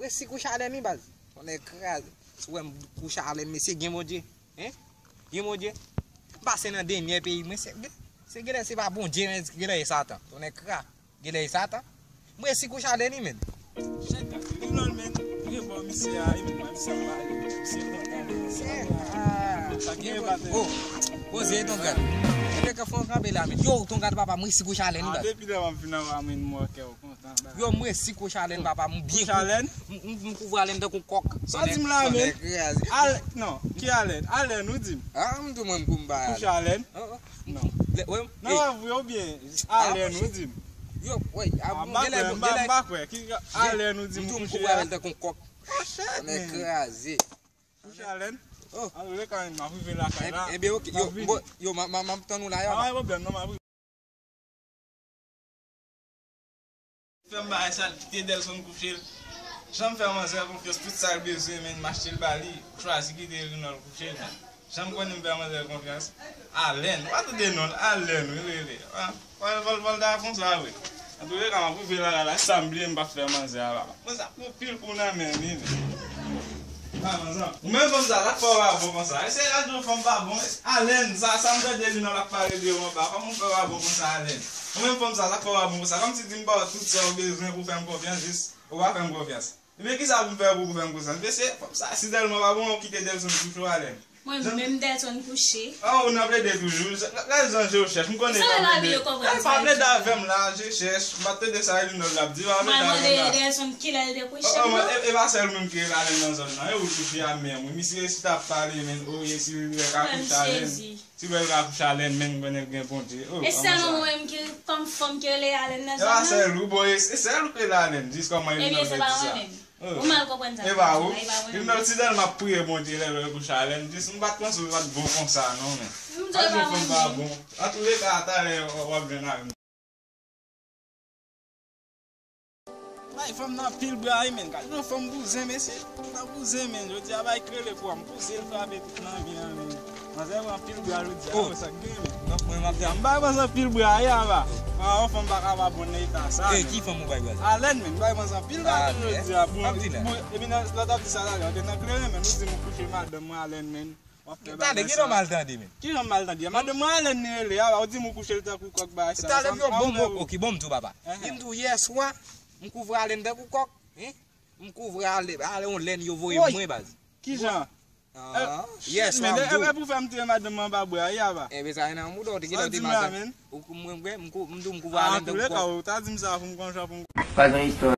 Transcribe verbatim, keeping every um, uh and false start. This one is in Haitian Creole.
Si kouche alèn wi baz. Tonnè kraze. Si w wè m kouche alèn, mesye, gen Bondye. Hein? Gen Bondye. M pase nan dènyè peyi, mwen se, se genlè se pa Bondye, men genlè e Satan. Tonnè kra. Genlè e Satan. Mwen si kouche alèn wi, men. Chèk la, li non, men. Li bon, misye a, li bon, misye a, misye kontan, men. Sa gen, gen, oh, poze, Tongat. Mwen te ka fè yon kanpe la, men. Yo, Tongat, papa, mwen si kouche alèn wi baz. Depi lè m ap vin anba, men, mwen kè w kontan. Yo, m resi kouche alèn, papa, m byen. Kouche alèn? M, m, m kouvri alèn tankou kòk. Sa w di m la, men? Al, non, ki alèn? Alèn, ou di m? Ah, m di w mwen m kou m pa alèn. Kouche alèn? Non. Nan, pa vre, oubyen alèn, ou di m? Yo, wè, a, m pa kwè, m pa kwè. Ki alèn, ou di m kouche a? M kouvri alèn tankou kòk. Tonnè kraze. Kouche alèn? Oh. Antouleka, m ap rive lakay la. Ebyen, ok. Yo, yo, m ap tann ou la, yo. Pa gen pwoblèm, non, m ap rive. Fè m bagay sa, l kite Delson kouche l. Jan m fè manzè konfyans, tout sa l bezwen, men m achte l ba li. Ou chwazi kite Rinald kouche l. Jan m konnen m fè manzè konfyans. Alèn, w pa tande non l, Alèn, wi, l rele. Ah, vòl, vòl, vòl, ta fon sa, wi. Antouleka, m ap rive la, la, la, sa m bliye m pa fè manzè a, papa. Manzè ap pran pil kou nan men li, men. Ah, manzè. Ou menm fanm sa, sa k fè w pa bon konsa? E se lòt jou fanm pa bon, Alèn, sa, sa m tande li nan l ap pale de ou anba, kòman w fè w pa bon konsa, Alèn? Ou menm fanm sa, sa k fè w pa bon konsa? Kòmsi di m ba w tout sa w bezwen pou w fè m konfyans, jis ou pa fè m konfyans. Ebyen, kisa pou m fè pou, pou w fè m konfyans? Mesye, fanm sa, si tèlman pa bon, w kite Delson kouche w, Alèn. Mwen menm Delson kouche. Ah, ou nan plede toujou. Gade jan je w chèch. M konnen l pa plede. L pa plede avè m la, je chèch. M pa t tande sa Elinor l ap di. L pa plede avè m la. Mwen mande Delson kilè l te kouche. Oh, oh, e, e pa sèl mwen ki rele Alèn nan zòn nan. E ou tou ki a menm. Wi, misye si t ap pale, men, o, e si l ka kouche Alèn. Si l ka kouche Alèn, men, m konnen l gen Bondye. Oh, e sèlman mwen menm ki fanm, fanm ki rele Alèn nan zòn nan? E pa sèl ou, bon, e, e sèl ou ki rele Alèn. Jis kòman Elinor te di sa. Ou mal konprann sa. E pa ou. Li nan ti dan m ap priye Bondye lè lè kouche alèn. Jis m pa t panse w pa t bon konsa non, men. Al jwenn fanm pa bon. Antouleka, talè w ap jwenn avè m. Bay fanm nan pil bra wi, men. Gad yon fanm bouzen, mesye. Fanm nan bouzen, men. Jodi a bay krele pou m. Pouse l frape tout nan vi an, men. Manzè pran anpil bra jodi a, oh, sa k gen, men. Donk, mwen, m ap di a, m bay manzè anpil bra, wi, ava. Ah, yon fanm pa ka pa bon nan eta sa, men. Ki fanm ou bay bra sa? Alèn, men, m bay manzè anpil bra jodi a, bon, bon, epi nan, lè w t ap di sa talè, w te nan kleren, men, ou di m ou kouche madanm mwen Alèn, men. W ap fè bagay sa. Talè, ki jan w mal tande, men? Ki jan m mal tande? Madanm mwen Alèn li rele, ava, ou di m ou kouche l tankou kòk bagay sa. Talè, m di w, bon, bon, ok, bon, m di w, papa. Li m di w, yè swa, m kouvri Alèn tankou kòk, hein? M kouvri Alèn, Alèn yon lèn yo voye mwen, baz. Ki jan? Ah, yes, men, e pou fè m tire madanm mwen anba bra, wi, ava. Ebyen, sa gen nan mouda w, te gen lè w te madanm. Ou di m la, men. Ou, mwen, mwen, m kou-, m di w m kouvri Alèn tankou kòk. Ou ta di m sa pou m konn jan pou m. Pa gen istwa.